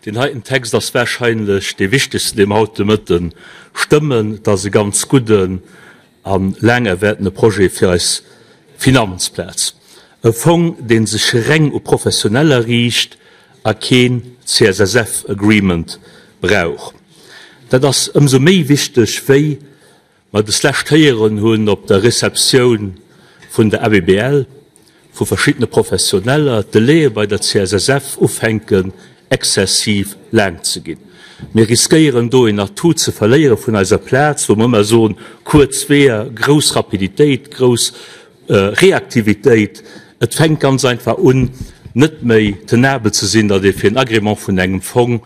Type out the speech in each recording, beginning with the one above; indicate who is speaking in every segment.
Speaker 1: Deen heiten Text ass warscheinlech dee wichtegsten, dee mer haut de Mëtte stëmmen. Et ass e ganz gudden a laang erwaartene Projet fir eis Finanzplaz. E Fong, dee sech reng u Professioneller riicht a keen CSSF-Agreement brauch. Dat ass ëmsou méi wichteg, wéi mer deslescht héieren hunn op der Receptioun vun der ABBL vu verschiddene Professioneller, d'Delaie bei der CSSF ufänken exzessiv laang ze ginn. Mir riskéieren do een Atout ze verléiere vun eiser Plaz, wou mer ëmmer soen, kuerz Weeër, grouss Rapiditéit, grouss Reaktivitéit. Et fänkt ganz einfach un, net méi tenabel ze sinn, datt ee fir en Agrément vun engem Fong,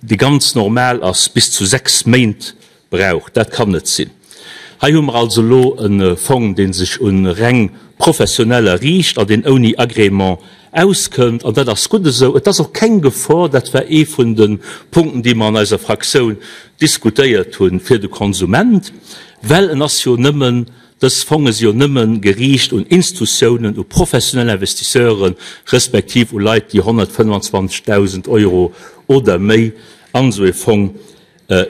Speaker 1: déi ganz normal ass, bis zu 6 Méint brauch. Dat kann net sinn. Hei hu mer also elo e Fong, dee sech u reng Professioneller riicht a deen ouni Agrément auskënnt. An dat ass gutt esou. Et ass och keng Gefor, dat war ee vun de Punkten, déi mer an eiser Fraktioun diskutéiert hunn, fir de Konsument, well en ass jo nëmmen Dës Fonge si jo nëmme geriicht un Instutiounen, u professionell Investisseuren, respektiv u Leit, déi 125.000 Euro oder méi an esou ee Fong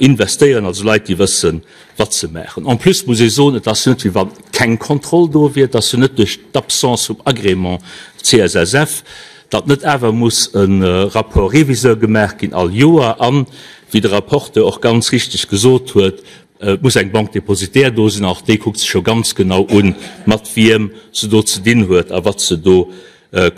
Speaker 1: investéieren, also Leit, déi wëssen, wat se maachen. En plus muss ee soen, et ass jo net, wéi wa keng Kontroll do wier. Et ass jo net duerch d'Absence vum Agrément CSSF, datt net awer muss e Rapport réviseur gemaach ginn all Joer an, wéi de Rapporteur och ganz richtig gesot huet, Et muss eng Banque dépositaire do sinn, och déi kuckt sech jo ganz genau un, mat wiem se do ze dinn huet a wat se do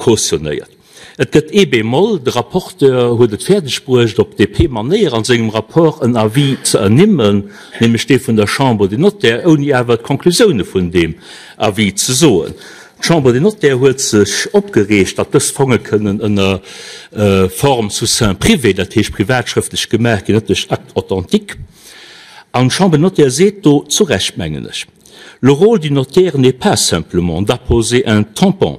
Speaker 1: cautionnéiert. Et gëtt ee Bémol, De Rapporteur huet et fäerdeg bruecht, op DP-Manéier an sengem Rapport en Avis ze ernimmen, nämlech dee vun der Chambre des Notaires, ouni awer d'Konklusioune vun deem Avis ze soen. D'Chambre des Notaires huet sech opgereegt, datt dës Fonge kënnen ënner Forme sous seing privé, dat heescht privatschrëftlech gemaach ginn, net duerch Acte authentique. An d'Chambre des Notaires seet do, zu Recht mengen ech, Le rôle du notaire n'est pas simplement d'apposer un tampon.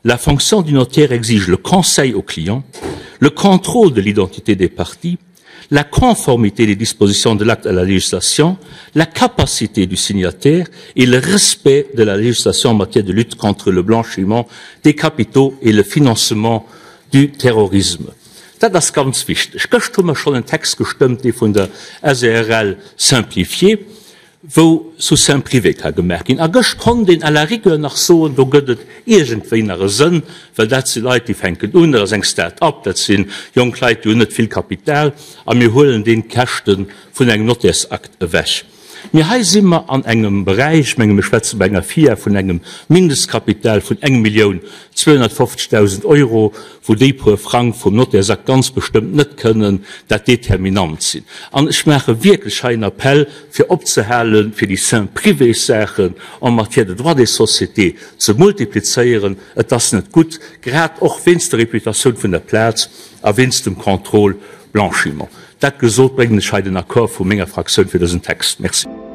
Speaker 1: La fonction du notaire exige le conseil au client, le contrôle de l'identité des parties, la conformité des dispositions de l'acte à la législation, la capacité du signataire et le respect de la législation en matière de lutte contre le blanchiment des capitaux et le financement du terrorisme. Dat ass ganz wichteg. Gëscht hu mer schonn en Text gestëmmt, dee vun der SARL simplifiée, wou sous seing privé ka gemaach ginn. A gëscht konnt een à la rigueur nach soen, do gëtt et iergendwéi nach e Sënn, well dat si Leit, déi fänken un, dat ass eng Start-up, dat si jonk Leit, déi hunn net vill Kapital a mir huelen deenen d'Käschte vun engem Notairsakt ewech. Mee hei si mer an engem Beräich, ech menge mir schwätze bei enger FIA vun engem Mindestkapital vun 1.250.000 Euro, wou déi puer Frang vum Notairsakt ganz bestëmmt net kënnen dat Determinant sinn. An ech maache wierklech hei en Appell, fir opzehalen, fir déi Seing-privés-Saachen en matière de droit des sociétés ze multiplizéieren. Et ass net gutt, grad och wéinst der Reputatioun vun der Plaz a wéinst dem Contrôle blanchiment. Dat gesot, bréngen ech hei den Accord vu menger Fraktioun fir dësen Text. Merci.